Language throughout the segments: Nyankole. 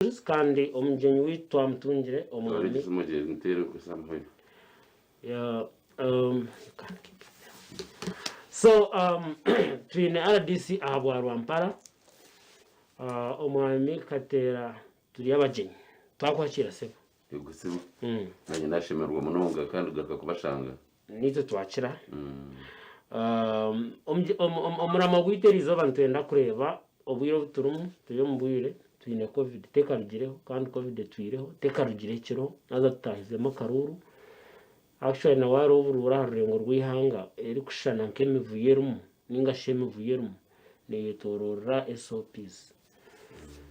News kandi omugyenyi waitu twamutungire omwami Yeah, you can keep it there. So twine RDC aha bwa Rwampara omwami Kateera turi abagyenyi twakwakiira sebo. Yego sebo. Nanye nashemererwa munonga kandi kugaruka kubashanga. Naitwe twakira. Omurama gwaitu eriizooba nitwenda kureeba obwire obu turimu, turi omu bwire twine covid tekarugireho kandi covid etwireho tekarugireho ekiriho haza tutaahizemu akaruuru. Actually na waareeba oburuuru aha rurengo rw'eihanga erikushushana nk'emivuyo erimu ninga shi emivuyo erimu neyetoororera SOPs.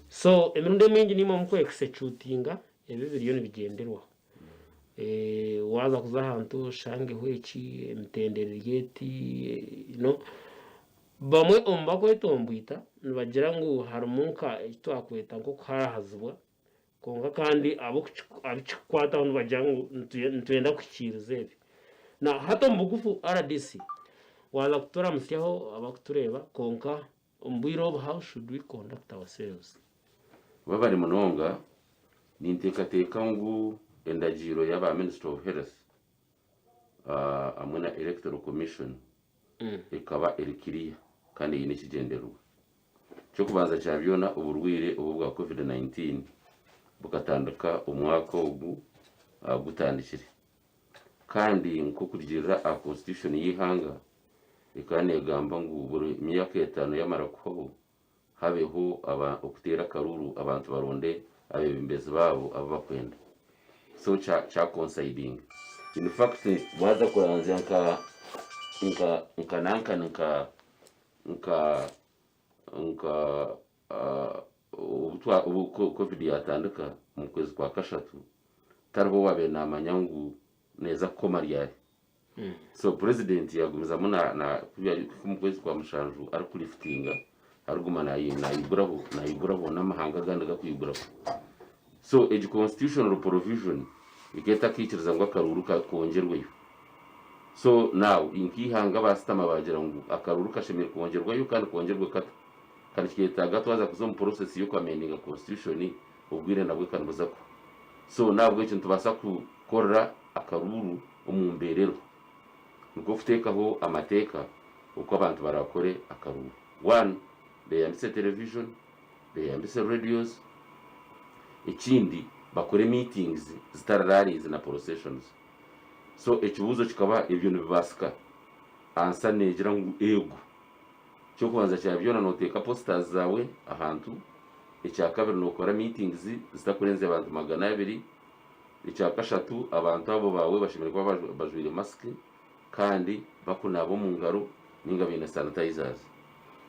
So emirundi emingi niimwe muku executinga ebi biriyo nibigyenderwaho. Waaza kuza ahantu oshangeho eki, emitendera eri eti, you know. Bamwe omu bakwetomboita nibagira ngu harimu nka eki twakweta nk'okuharahazibwa, kwonka kandi abu kikukwataho nibagira ngu nitwenda kuhikiiriza ebi. Na hati omu bugufu rdc waaza kuturamutsyaho abarikutureeba kwonka Omu bwire obu how should we conduct ourselves? Webare munonga, ninteekateeka ngu endagiiro y'aba Ministry of Health hamwe na Electoral Commission ekaba eri clear kandi eine ekigyendererwa. Eky'okubanza kya byona oburwaire obu obwa Covid 19 bukatandika omwaka ogu gutandikire kandi nk'okurugiirira aha constitution y'eihanga Ekaba neegamba ngu buri myaka etaano yamara kuhwaho, habeho okuteera akaruuru abantu baronde abeebembezi baabo abu bakwenda. So kya kya coincidinga. In fact waaza kuranzya nka nka nka nankani nka nka nka obu twa obu covid yaatandika omu kwezi kwa kashatu, tariho owaabaire naamanya ngu neeza kukoma ryari. So president yagumizamu na na omu kwezi kwa mushanju arikulifutinga arikuguma nayiguraho nayiguraho n'amahanga agandi gakwiguraho. So egi constitutional provision ekaba etakaikiriza ngu akaruuru kongyerweyo. So now nk'eihanga baasitama baagira ngu akaruuru kashemereire kwongyerwayo kandi kongyerwe kata? Kandi kiketaaga twaza kuza omu process y'okwamendinga constitution obwire nabwo eka nibuza kuhwa. So n'ahabw'ekyo nitubaasa kukorera akaruuru omu mbeera eriho. Nikwo kuteekaho amateeka oku abantu baraakore akaruuru. One, beeyambise television, beeyambise radios, ekindi bakore meetings zitari rallies na processions. So ekibuuzo kikaba ebyo nibibaasika? Answer neegira ngu eego. Eky'okubanza kya byona nooteeka posters zaawe ahantu, ekyakabiri nookora meetings zitakurenzya bantu 200, Ekyakashatu, abantu abo baawe bashemereire kuba bajwaire masiki kandi bakunaaba omu ngaro ninga baine sanitizers.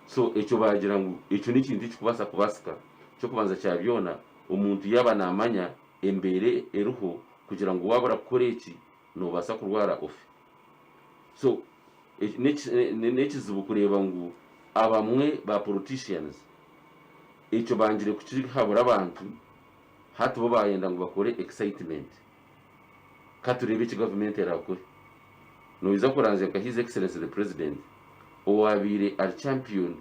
So ekyo baagira ngu ekyo n'ekintu ekirikubaasa kubaasika. Eky'okubanza kya byona, omuntu yaaba naamanya embeera eriho kugira ngu waabura kukora eki, noobaasa kurwara ofe. So n'ekizibu kureeba ngu abamwe ba politicians ekyo bangire kukihabura abantu. Hati bo baayenda ngu bakore excitement. Ka tureebe eki gavumenti eraakore. Noija kuranzya nka His Excellency the President owaabaire ari champion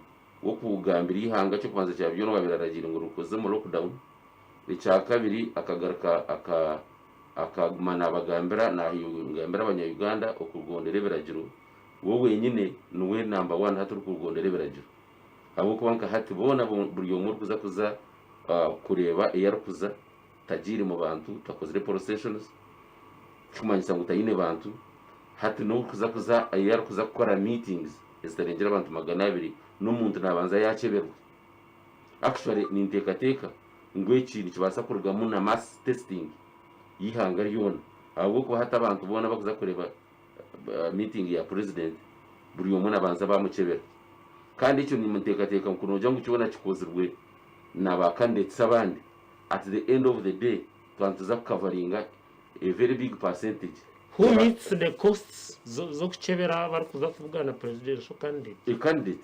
w'okugambira eihanga eky'okubanza kya byona owaabaire aragiire ngu rikoze omu lockdown, ekyakabiri akagaruka aka akaguma naabagambira naagambira abanya Uganda okugondera ebiragiro, we wenyine niwe number one hati orikugondera ebiragiro. Ahabw'okuba nka hati boona buri omwe orikuza kuza kureeba ei arikuza tagiire mu bantu, takozire processions, ekirikumanyisa ngu taine bantu. Hati n'orikuza kuza ei arikuza kukora meetings ezitarengire abantu 200, n'omuntu naabanza yaakyeberwa. Actually ninteekateeka ngu eki nikibaasa kurugamu na mass testing y'eihanga ryona ahabw'okuba hati abantu boona abarikuza kureeba meeting ya president buri omwe nabanza bamukyebera. Kandi ekyo ninteekateeka ngu kunogira ngu kyona kikozirwe na ba candidates abandi, at the end of the day twaba nituza kukavaringa a very big percentage. Who meets the costs z'okukyebera abarikuza kubugana presidential candidate? A candidate.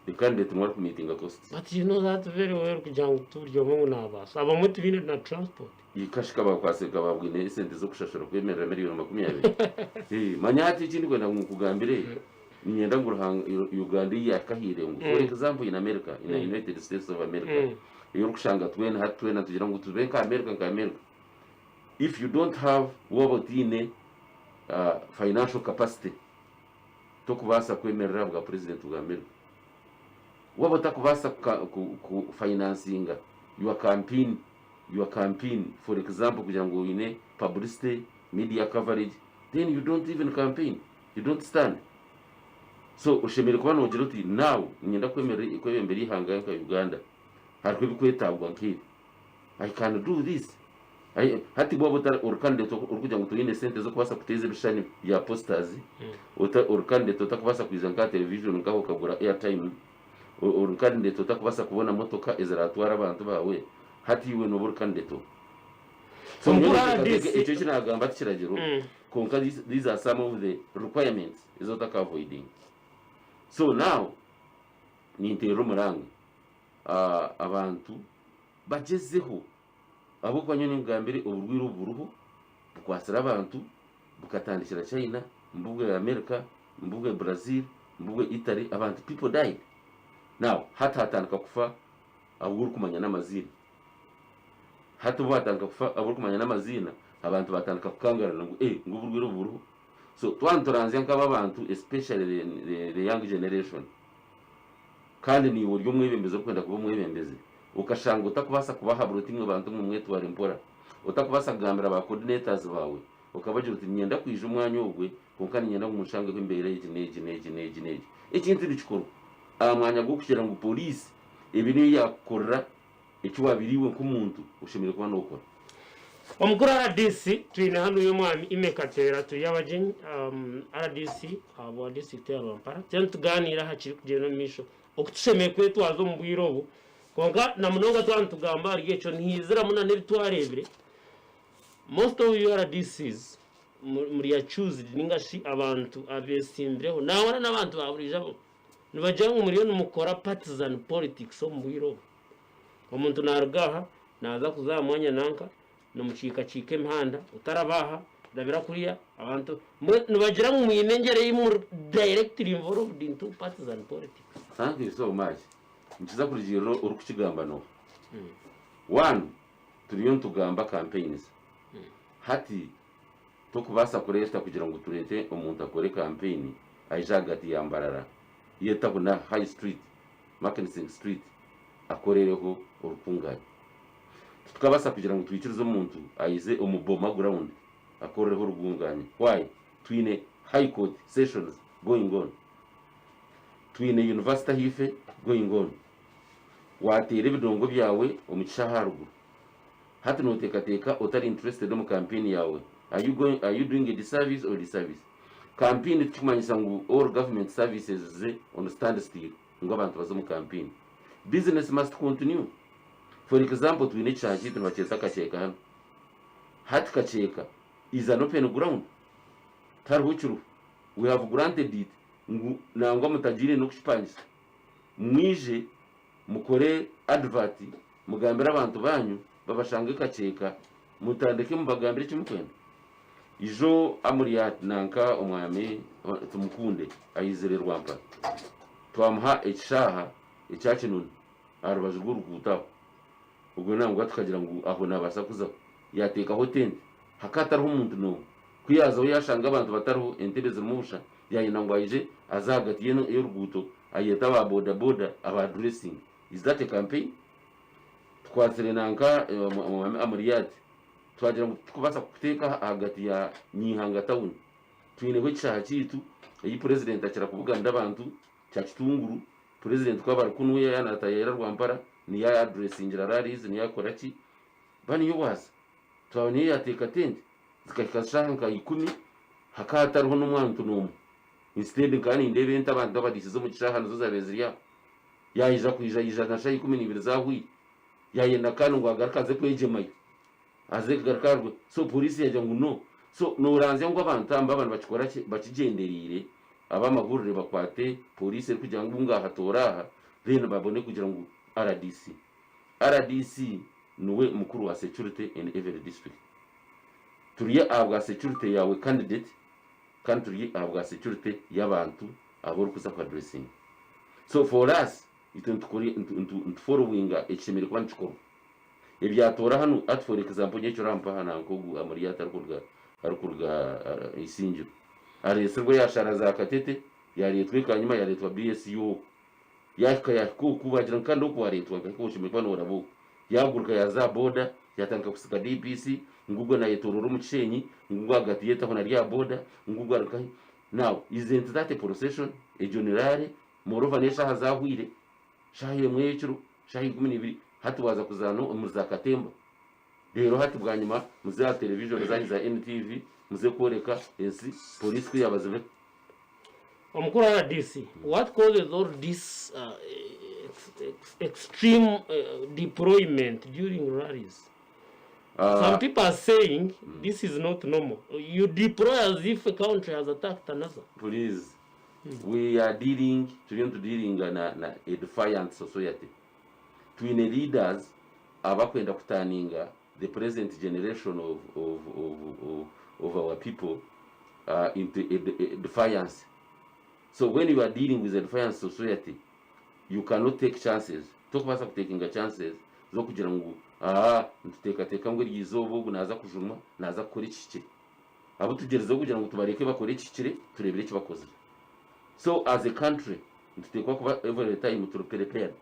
The candidate niwe arikumiitinga costs. But you know that very well kugira ngu ti buri omwe ngu naabaasa. Abamwe tibaine na transport. Kashika bakwasire kababwine esente z'okushashura kwemerera 20,000,000. Eh, manya hati eki ndikwenda ngu nkugambire, niinyenda ngu Ruhanga, Uganda ei yakahaire ngu, for example in America, in the United States of America, Ei orikushanga twena hati twena nitugira ngu tube nka America nka America. If you don't have waaba otaine financial capacity tokubaasa kwemerera aha bwa president bwa America. Waaba otakubaasa ku financinga your campaign your campaign for example kugira ngu oine publicity, media coverage then you don't even campaign, you don't stand. So oshemereire kuba nogira oti now niinyenda kwebembera eihanga nka Uganda hariho ebirikwetaagwa nk'ebi. I can do this. I, hati waaba otari ori candidate orikugira ngu toine sente z'okubaasa kuteeza ebishushani bya posters, ota, ori candidate otakubaasa kwija nka aha television nkaho okagura airtime, ori candidate otakubaasa kubona motoka eziratwara abantu baawe, hati iwe nooba ori candidate oha? So Omukuru nyowe ninteekateeka RDC ekyo eki naagamba ti kiragiro, kwonka these, these are some of the requirements ezi otaka avoidinga. So now, ninteerera omuranga abantu bagyezeho ahabw'okuba nyowe ninkugambire oburwaire obu buriho bukwatsire abantu bukatandikira China, mbubwe America, mbubwe Brazil, mbubwe Italy abantu people died. Now hati hatandika kufa abu orikumanya n'amaziina. Hati obu hatandika kufa abu orikumanya n'amaziina abantu batandika kukangarana ngu eh ngu oburwaire obu buriho. So twaba nituranzya nk'aba abantu especially the, the young generation Kandi naiwe ori omwebembezi orikwenda kuba omwebembezi, okashanga otakubaasa kubahabura oti imwe bantu mwe mwetware mpora, otakubaasa kugambira ba coordinators baawe okabagira oti niinyenda kwija omwanya ogwe kwonka niinyenda ngu munshangeho embeera egi n'egi n'egi n'egi n'egi. Ekintu nikikorwa aha mwanya gw'okugira ngu poriisi ebe niyo yaakukorera eki waabaire iwe nk'omuntu oshemereire kuba nookora. Omukuru rdc twine hanu y'omwami Immy Kateera turi abagyenyi rdc ahabwa disiturikiti ya Rwampara turiyo nitugaaniira aha kirikugyenda omu maisho oku tushemereire kwetwaza omu bwire obu kwonka na munonga twaba nitugamba ahari ekyo nihaiziramu nana ebi twareebire most of you RDCs muri accused ninga shi abantu abeetsimbireho nangwa n'abantu ba buriijo nibagira ngu muriyo nimukora partisan politics omu bwire obu. Omuntu naaruga aha naaza kuza aha mwanya nanka, nimukiikakiika emihanda, otaraba aha, rabira kuriya, abantu mbwenu nibagira ngu mwine engyera ei muri directly involved into partisan politics. Thank you so much. Nikiza kurugiirira orikukigamba n'oha. One, turiyo nitugamba campaigns. Hati tokubaasa kureeta kugira ngu tureete omuntu akore campaign aije ahagati ya Mbarara y'etahuni aha High Street Mackenzie Street akorereho orukungane. Titukabaasa kugira ngu twikirize omuntu aize omu Boma ground akorereho orugungane. Why? Twine High Court sessions going on. Twine University ahaifo going on. Wateera ebidongo byawe omu kishaaha aharuguru. Hati noteekateeka otari interested omu campaign yaawe. Are you going, are you doing a disservice or disservice? Campaign tikikumanyisa ngu all government services zize on stand still ngu abantu baze omu campaign. Business must continue. For example twine ekishaaha kyaitu nibakyeta Kakyeka hanu. Hati Kakyeka is an open ground. Tihariho kiriho. We have granted it ngu nangwa mutagiire n'okukipangisa. Mwije mukore advert mugambire abantu banyu babashange Kakyeka mutandike mubagambire eki mukwenda. Ijo amuri nanka omwami Tumukunde aizire Rwampara twamuha ekishaaha ekya Kinoni aha rubaju rw'oruguuto aho. Obwo nangwa tukagira ngu aho naabaasa kuzaho. Yaateekaho tenti hakaba hatariho muntu n'omwe. Ku yaazaho yaashanga abantu batariho, entebe zirimu busha, yaayenda ngu aije aze ahagati y'oruguuto ayete aba bodaboda abaaduresinge. Is that a campaign? Tukwatsire nanka omwami Amuriat twagira ngu titukubaasa kukuteeka ahagati ya Nyihanga town. Twineho ekishaaha kyaitu ei purezidenti akira kubuganira abantu kya Kitunguru. Purezidenti ku aba ari kunuya yaaba naataayaayira Rwampara niyo aduresingira rallies niyo akora ki, ba niyo waaza. Twaba niyo yaateeka tenti zikahika shaaha nka ikumi hakaba hatariho n'omwantu n'omwe. Instead nkaba nindeeba ente abantu abariisize omu kishaaha nizo zaabaire ziri aho. Yaija kwija yaija na shaaha 12 zaahweire. Yaayenda kandi ngu agaruke aze kwegyemayo. Aze kugaruka aharwe. So poriisi yaagira ngu no. So nooranzya ngu abantu aba baaba nibakikora bakigyendereire, ab'amahurire bakwate poriisi erikugira ngu ngaaha toora aha, then babone kugira ngu rdc. Rdc niwe mukuru wa security in every district. Turi ahabwa security yaawe candidate kandi turi ahabwa security y'abantu abu orikuza ku addressinga. So for us. Itwe nitukora nituforowinga ekishemereire kuba nikikorwa. Ebyatoora hanu hati for example nyowe eki orampa aha nanka ogu Amuriat arikuruga arikuruga Isingiro areetsirwe yaashara za Katete yaareetwa ekanyima yaareetwa BSU yaahika yaahika oku baagira ngu kandi oku wareetwa nkahika oshemereire kuba nooraba oku yaaguruka yaaza aha boda yaatandika kusiga DPC ngu ogwo naayetooroora omu kishenyi ngu ogwo ahagati y'etahuni ari aha boda ngu ogwo ari nkahi now isn't that a procession egyo ni rally Moreover n'eshaaha zaahweire, shaaha emwe y'ekiro, shaaha 12, hati waaza kuzaana omuri za katemba. Reero hati bwanyima muze aha television zaanyu za NTV muze kworeka ensi police ku yaabazibira. Omukuru rdc, What causes all this extreme deployment during rallies? Some people are saying this is not normal. You deploy as if a country has attacked another. Please We are dealing, turiyo nitudealinga na, na a defiant society. Twine leaders abakwenda kutaninga the present generation of, of, of, of, of our people uh, into a, a defiance. So when you are dealing with a defiant society, you cannot take chances. Tokubaasa kutekinga chances z'okugira ngu aa nituteekateeka ngu eryo izooba ogu naaza kujunwa, naaza kukora ekihikire. Abu tugyerizeho kugira ngu tubareke bakore ekihikire tureebire eki bakozire. So as a country nituteekwa kuba every time turi prepared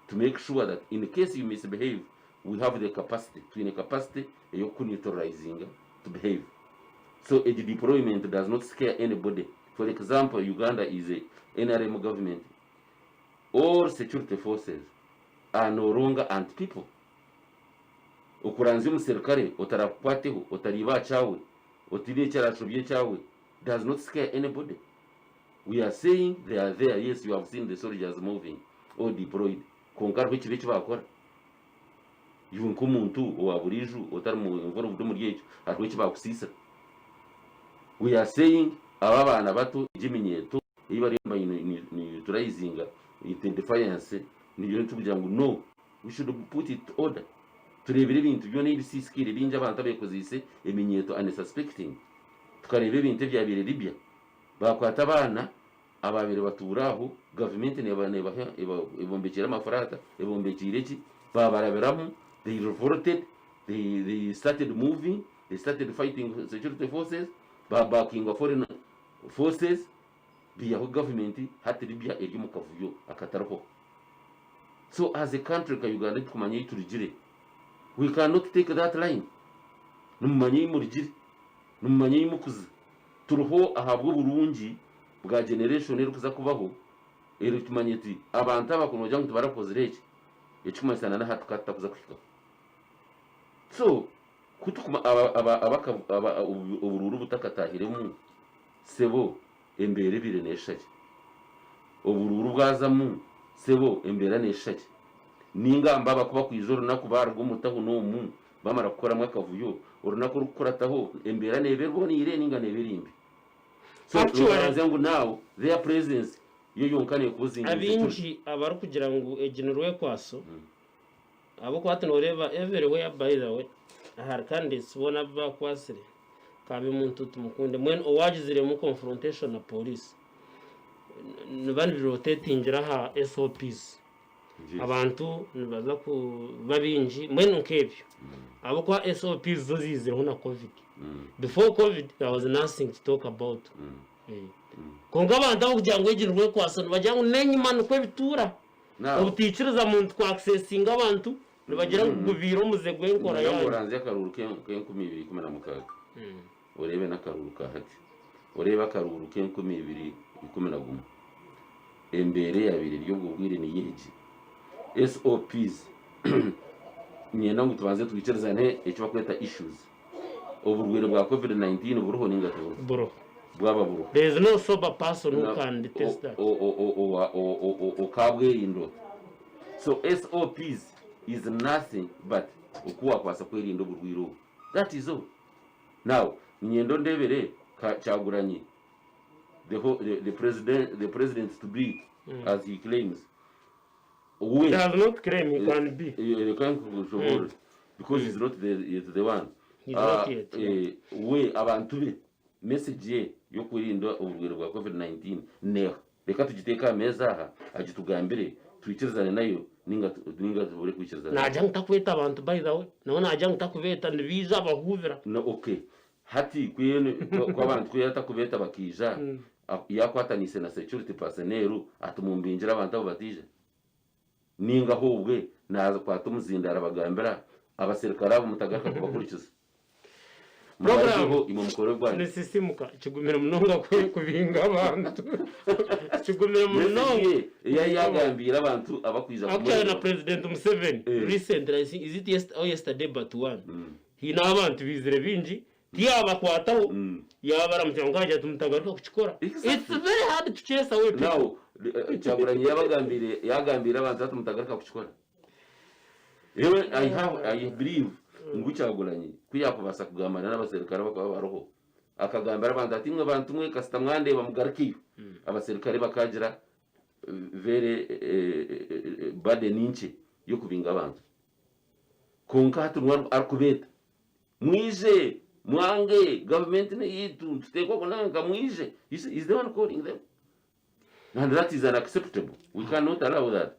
to make sure that in case you misbehave we have the capacity, twine capacity ey'okukuneutralizinga to behave. So egi deployment does not scare anybody. For example Uganda is a NRM government, all security forces are no longer anti people. Okuranzya omuserukare otarakukwateho, otariiba aha kyawe, otiine eki arashobya ekyawe does not scare anybody. We are saying they are there, yes you have seen the soldiers moving or deployed kwonka hariho ekibi eki baakora? Iwe nk'omuntu owa buriijo otari mu involved omuri ekyo hariho eki baakusiisira? We are saying aba abaana bato egi eminyeeto ei bariyo niba neutralizinga into defiance niyo turikugira ngu no We should put it to order tureebire ebintu byona ebisiisikaire bingi abantu abeekozeise eminyeeto unsuspecting tukareeba ebintu ebyabaire Libya baakwata abaana abaabaire batuura aho gavumenti neebaha ebombekyeire amafuraata ebombekyeire ki baabarabiramu they revolted they, they started moving they started fighting security forces baabackinga foreign forces baihaho gavumenti hati Libya eri omu kavuyo akatariho. So as a country nka Uganda tikumanya ei turugire. We cannot take that line. Nimumanya ei murugire, nimumanya ei mukuza. Turiho ahabw'oburungi bwa generation erikuza kubaho erikumanya eti abantu aba kunogira ngu tibarakozire eki, ekikumanyisa na nahati tukaba tutakuza kuhikaho. So ku tukuma aba aba abaka aba oburuuru butakatahiremu sebo Embeera ebaire neeshusha ki? Oburuuru bwazamu, sebo, embeera neeshusha ki? Ningamba abakuba kwija orunaku baaruga omu tahuni omu, bamara kukoramu akavuyo, orunaku orukukurataho embeera neeba eboneire ninga neeba eri mbi? So, Actually, nooranzya ngu now their presence yo yonka neekuzinga insecurity. Abaingi abarikugira ngu egi ni rwekwaso, ahabw'okuba hati nooreeba everywhere by the way, ahari candidates boona abu baakwatsire, Kabe muntu tumukunde mbwenu owagiziremu confrontation na police niba nibirotatingira aha SOPs abantu nibaza kuba baingi mbwenu nk'ebyo ahabw'okuba SOPs zo ziizireho na covid before covid there was nothing to talk about kwonka abantu abarikugira ngu egi nirwekwasa nibagira ngu n'enyima nikwo bituura obutaikiriza muntu ku accessinga abantu Nibagira ngu gubaire omuze gw'enkora Niinyenda ngu yaanyu. oranzye akaruuru k'e-2016, oreebe n'akaruuru ka hati. Oreebe akaruuru k'e-2011. Embeera eyaabaire eri obwo bwire niyo egi. SOPs, niinyenda ngu tubanze twikirizane eki barikweta issues. Oburwaire bwa Covid 19 buriho nainga tiburiho? Buriho. Bwaba buriho. There is no sober person who can detest that. Okaabwerinda ota? So SOPs is nothing but oku wakwasa kwerinda oburwaire obu. That is all. Now, niinyenda ondebere Kyagulanyi, the, the, the, president, the president to be, as he claims. We, He does not claim he can be. Reka nkushoboorore. Because he's not the, yet the one. He's not yet, yeah. We, abantu be, message ye y'okwerinda oburwaire bwa COVID-19 neeha. Reka tugiteeke aha meeza aha agitugambire Twikirizane nayo ninga ninga tubure kwikirizana nayo. Naagira ngu takweta abantu by the way. Nawe naagira ngu takubeeta nibaija abahuubira. No okay. Hati ku ku abantu ku yatakubeeta bakaija yakwataniise na security personnel ati mumbingire abantu abo bataija? Ninga ahobwe nakwata omuzindaaro abagambira abaserukare abo mutagaruka kubahurikiza. Program Mubarugeho imwe mukore ogwanyu. Nisisimuka kigumire munonga kubinga abantu. Kigumire Message munonga ye eyi kubinga abantu. yagambiire abantu abakwija Actually na kumureeba. President Museveni Eh. recently I think is it yest or yesterday but one Mm. haine abantu baizire baingi tiyabakwataho Mm. yabaramukya kwonka yagira ati mutagaruka kukikora. It's Exactly. very hard to chase away people. Now eh, Kyagulanyi yabagambiire yagambiire abantu ati mutagaruka kukikora. Ewe I have I believe ngu Kyagulanyi ku yakubaasa kugambana n'abaserukare abakaba bariho akagambira abantu ati imwe bantu mwe kasita mwandeeba mugarukeyo abaserukare bakagira very burden nkye y'okubinga abantu kwonka hati niwe arikubeeta mwije mwange gavumenti n'eyaitu nituteekwa kunanka mwije is the one calling them. And that is unacceptable. We cannot allow that.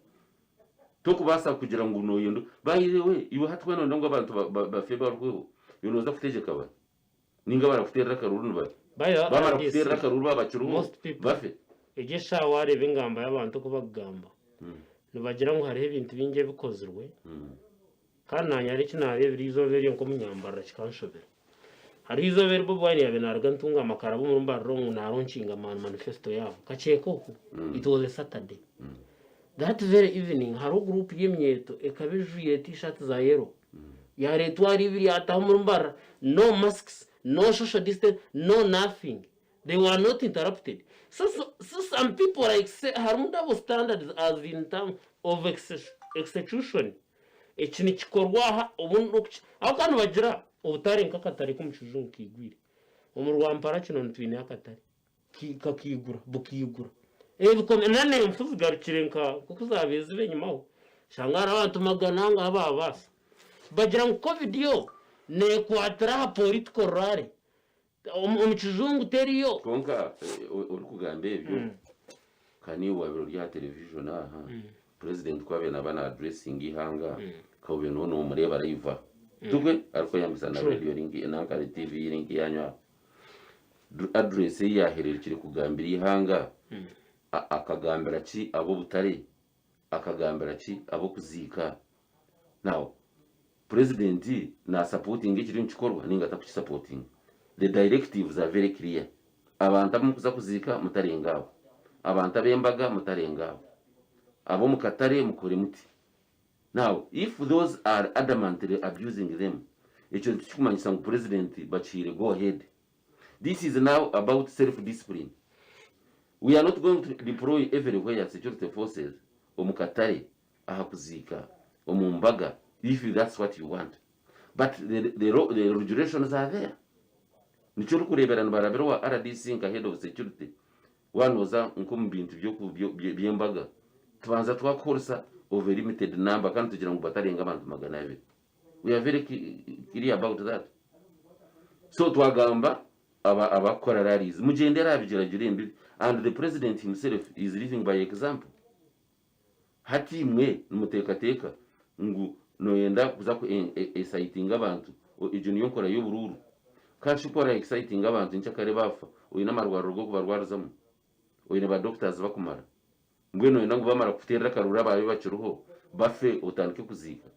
Tokubaasa kugira ngu noyenda by the way iwe hati weena noyenda ngu abantu bafe barweho iwe noza kutegyeka bari ninga barakuteerera akaruru ni bari By the way, bamara RDC, kuteerera akaruru baba bakiriho most people bafe egi eshaaha wareeba engamba y'abantu oku bakugamba nibagira ngu hariho ebintu bingi ebikozirwe Kandi naanye hariho eki naareebire eizooba eryo nk'omunyambarara kikanshobera. Hariho eizooba eri Bobi Wine yaabaire naaruga Ntungamo akaraba omuri Mbarara omwo naaronkinga manifesto yaabo. Kakyeka okwo, it was a Saturday. That very evening hariho group y'eminyeeto ekaba ejwaire t-shirt za yellow yaareetwa ahari ibiri yaataaha omuri Mbarara, no masks, no social distance, no nothing. They were not interrupted. So, so, so some people like say harimu double standards as in terms of execution. Eki nikikorwa aha obundi n'okuki aho kandi nibagira obutare nk'akatare k'omu kijungu kaigwire. Omu Rwampara kino nitwineyo akatare kakaigura bukaigura. Ebikome na n'enfu zigarukire nka nk'oku zaabaire ziba enyimaho oshanga hariho abantu magana angahi baabaasa. Bagira ngu covid yo neekwatira aha political rally omu kijungu teriyo. Kwonka orikugamba ebyo ka niiwe waabaire ori aha television aha, president ku abaire naaba na addressinga eihanga, ka obaire nooba nomureeba live aha. Tikwe? Arikweyambisa na radio eri nka nanka TV eri nk'eyaanyu aha. Address ei yaahereerukire kugambira eihanga, akagambira ki ab'obutare? Akagambira ki ab'okuziika? Now, Purezidenti na sapotinga ekiriyo nikikorwa ninga takukisapotinga? The directives are very clear. Abantu abu mukuza kuziika mutarenga aho. Abantu ab'embaga mutarenga aho. Ab'omu katare mukore muti. Now, if those are adamantly abusing them, ekyo tikikumanyisa ngu Purezidenti bakihaire go ahead. This is now about self discipline. We are not going to deploy everywhere security forces omu katare aha kuziika omu mbaga if that's what you want but the, the, the regulations are there. Nikyo orikureebera nibarabira owa RDC nka head of security waaba nooza nk'omu bintu by'embaga tubanza twakuhoresa of a limited number kandi tugira ngu batarenga abantu 200. We are very clear about that. So twagamba aba abakukora rallies mugyendere aha bigyeragiro embibi and the president himself is living by example. Hati imwe nimuteekateeka ngu nooyenda kuza ku excitinga abantu, egyo niyo nkora y'oburuuru? Ka shi ku ora excitinga abantu nkyakare baafa, oine amarwariro g'okubarwarizamu? Oine ba doctors bakumara? Mbwenu nooyenda ngu baamara kukuteerera akaruuru abaabe bakiriho bafe otandike kuziika?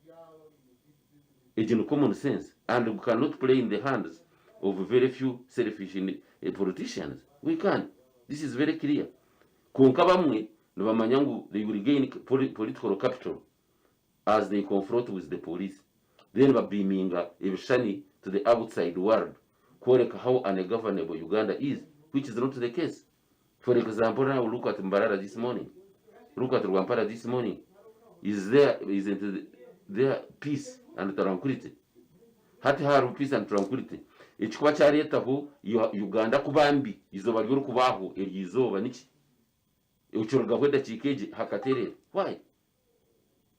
Egyo ni common sense and we cannot play in the hands of very few selfish politicians. We can't. This is very clear. Kwonka abamwe nibamanya ngu they will gain political capital as they confront with the police then babeaminga ebishushani to the outside world kworeka how ungovernable Uganda is which is not the case. For example now look at Mbarara this morning, look at Rwampara this morning, is there isn't there peace and tranquility? Hati hariho peace and tranquility ekikuba kyaretaho Uganda kuba mbi eizooba ryorikubaho eryo izooba niki? Okirugaho edakiika egi hakatereera why?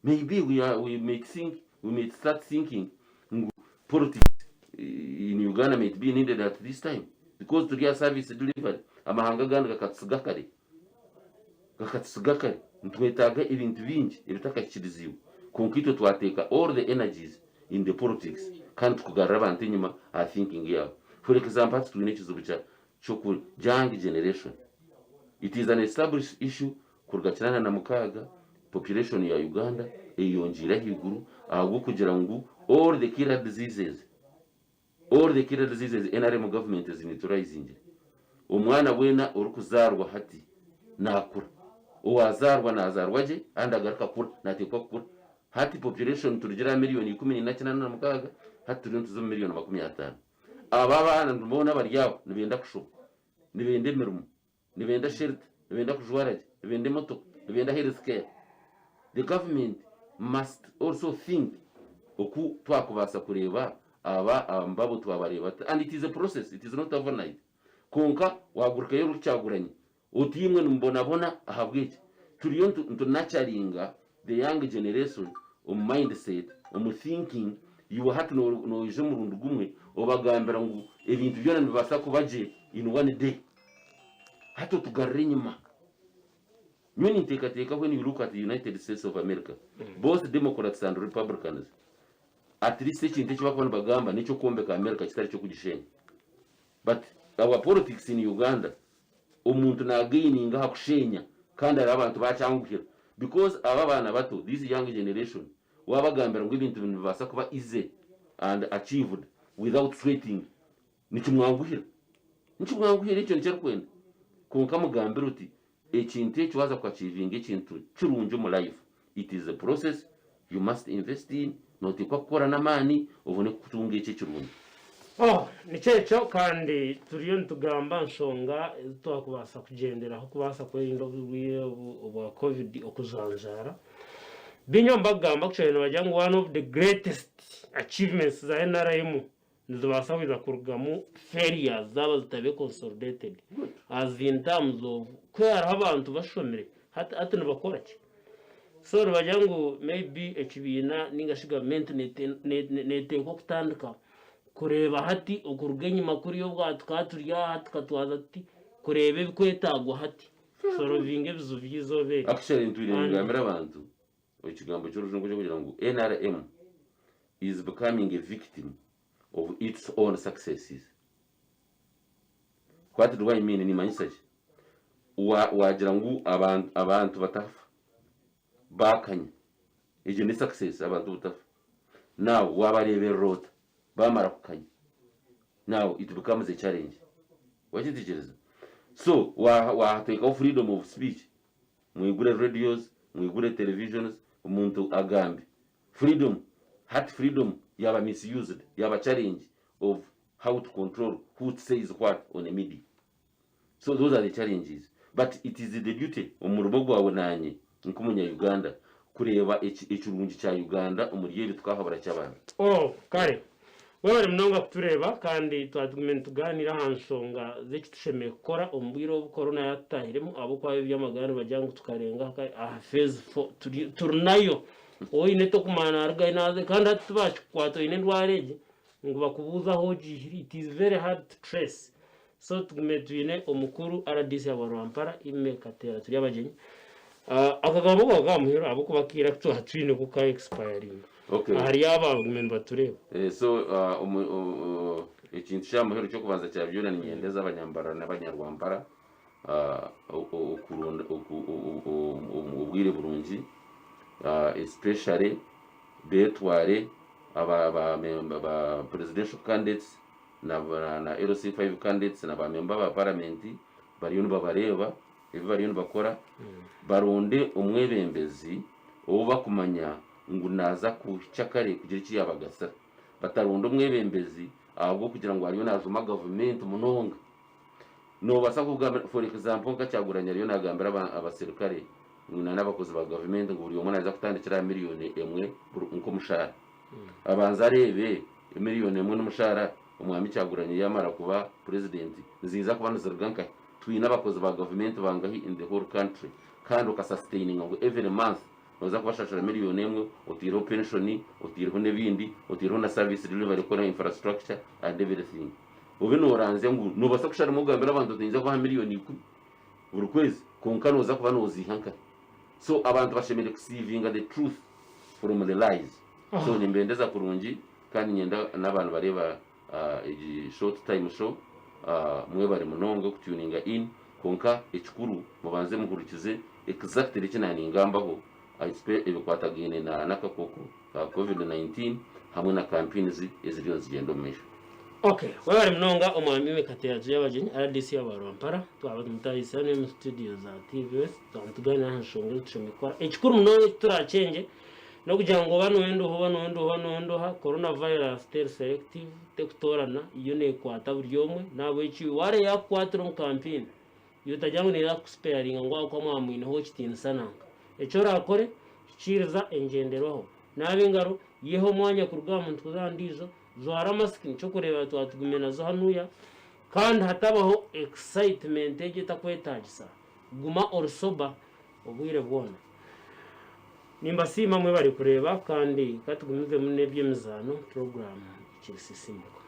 Maybe we are we may think we may start thinking ngu politics in Uganda might be needed at this time because turi aha service delivery amahanga agandi gakatusiga kare gakatusiga kare. Nitwetaaga ebintu bingi ebitakahikiriziibwe kwonka itwe twateeka all the energies in the politics kandi tukugarura abantu enyima aha thinking yaabo. For example hati twine ekizibu kya kyoku young generation. It is an established issue kuruga kinaana na mukaaga population ya Uganda eyeyongyeire ahaiguru ahabw'okugira ngu all the killer diseases All the killer diseases nrm government ezi neutralizingire. Omwana weena orikuzaarwa hati nakura. Owazaarwa nazaarwa gye and agaruka akura, nateekwa kukura. Hati population turugire aha million 1486 hati turiyo nituza omu million 50. Aba abaana boona abari aho nibenda kushoma, nibenda emirimo, nibenda shelter, nibenda kujwara gye, nibenda emotoka, nibenda health care. The government must also think oku twakubaasa kureeba aba mbabo twabareeba tuta and it is a process, it is not overnight. Kwonka wagurukayo ori Kyagulanyi oti imwe nimubonabona ahabw'eki? Turiyo nitu nurturinga the young generation omu mindset, omu thinking, iwe hati noija omurundi gumwe obagambira ngu ebintu byona nibibaasa kuba gye in one day. Hati otugarura enyima. Nyowe ninteekateeka when you look at the United States of America, both Democrats and Republicans, at least ekintu eki barikuba nibagamba n'eky'okwombeka America kitari ky'okugishenya. But our politics in Uganda, omuntu nagaininga aha kushenya kandi hariho abantu bakyanguhira because aba abaana bato, this young generation, wabagambira ngu ebintu nibibaasa kuba easy and achieved without sweating, Nikimwanguhira. Nikimwanguhira ekyo nikyo arikwenda. Kwonka mugambire oti ekintu eki waaza ku achievinga ekintu kirungi omu life, it is a process you must invest in, nooteekwa kukora n'amaani obone kutunga ekyo ekirungi. Oh, nikyo ekyo kandi turiyo nitugamba nshonga ezi twakubaasa kugyenderaho kubaasa kwerinda oburwaire obu obwa covid okujanjaara. Baingi omu bakugamba actually nibagira ngu one of the greatest achievements za NRM nizibaasa kwija kurugamu failures zaaba zitabe consolidated as in terms of ku hariho abantu bashomire hati hati nibakora ki? So nibagira ngu maybe ekibiina ninga shi gavumenti neteekwa kutandika kureeba hati okuruga enyima kuriya obwa tukaba turi aha tukatwaza tuti kureeba ebikwetaagwa hati kusorovinga ebizibu by'eizooba eri. Actually ntwire ningambira abantu ekigambo ky'orujungu ky'okugira ngu nrm is becoming a victim of its own successes. What do I mean? Nimanyisa ki? Wa, wagira ngu abantu, abantu batafa bakanya egyo ni success abantu butafa. Now wabareberera ota bamara kukanya? Now it becomes a challenge. Wakitekyereza? So wa, wateekaho freedom of speech, mwigure radios, mwigure televisions, omuntu agambe. Freedom hati freedom yaba misused yaba challenge of how to control who says what on a media so those are the challenges but it is the duty omurimo gwawe nanye nk'omunya Uganda kureeba ekirungi kya Uganda omuri ebi tukahabura ky'abantu. Oh kare webare munonga kutureeba kandi twatugume nitugaaniira aha nshonga z'eki tushemereire kukora omu bwire obu corona yatutahiremu ahabw'okuba ab'eby'amagara nibagira ngu tukarenga aha phase four turi nayo Oine tokumanya narugahi nazahi kandi hati tibakikukwata oine endwara egi ngu bakubuuze ahu ogiihire it is very hard to trace so tugume twine omukuru rdc wa Rwampara Immy Kateera turi abagyenyi Akagambo ako kaba kamuheru ahabw'okuba akaire aku twaba twine ko ka expiringa Okay. ahari abo abagume nibatureeba. Eh, so uh, omu, uh, ekintu kya muheru ky'okubanza kya byona ninyendeza abanyambarara n'abanyarwampara Okuronda obwire burungi especially betware aba ba presidential candidates na LC5 candidates na ba member ba parliament bariyo nibabareeba ebi bariyo nibakora baronde omwebembezi ou bakumanya ngu naza kuhikya kare kugira eki yabagasira bataronda omwebembezi ahabw'okugira ngu ariyo najuma gavumenti munonga. Noobaasa kugambira, for example nka Kyagulanyi ariyo naagambira abaserukare ngu na n'abakozi ba gavumenti ngu buri omwe naaza kutandikira aha miriyoni emwe nk'omushaara. Abanze areebe emiriyoni emwe n'omushaara Omwami Kyagulanyi yaamara kuba purezidenti niziija kuba niziruga nkahi? Twine abakozi ba gavumenti bangahi in the whole country kandi okasasitaininga ngu every month nooza kubashashura miriyoni emwe otaireho penshoni, otaireho n'ebindi, otaireho na service delivery kukora infrastructure and everything. Obe nooranzya ngu noobaasa kusharamu ogambire abantu oti niinyija kubaha miriyoni ikumi buri kwezi kwonka nooza kuba nooziiha nkahi? So abantu bashemereire kusiivinga the truth from the lies. So nimbendeza kurungi kandi niinyenda n'abantu bareeba egi short time show mwebare munonga okutuninga in kwonka ekikuru mubanze muhurikize exactly eki naaningambaho ebikwatagaine n'akakooko ka covid 19 hamwe na campaigns eziriyo nizigyenda omu maisho. Ok webare munonga omwami Mikate Yajuya Abagyenyi rdc wa Rwampara twaba tumutahise hanu omu studio za TV West twaba nituganira aha nshonga ezi tushemereire kukora ekikuru munonga eki turakyengye n'okugira ngu oba noyenda oha oba noyenda oha oba noyenda oha corona virus teri selective tekutoorana yo nekwata buri omwe nahabwekyo iwe wareeba yakukwatira omu campaign Iwe otagira ngu neeza kukusipeyaringa ngu ahabw'okuba mwaba mwineho ekitiinisa nanka. Eki oraakore, hikiiriza engyenderwaho. Naaba engaro, yeha omwanya kuruga aha muntu kuza aha ndiijo, jwara masiki, nikyo orikureeba twaba tugumire nazo hanuya, kandi hatabaho excitement egyo etakwetaagisa. Guma ori sober obwire bwona. Nimbasiima mwebare kureeba kandi ka tugumizemu n'eby'emizaano, puroguraamu ekiri Sisiimuka.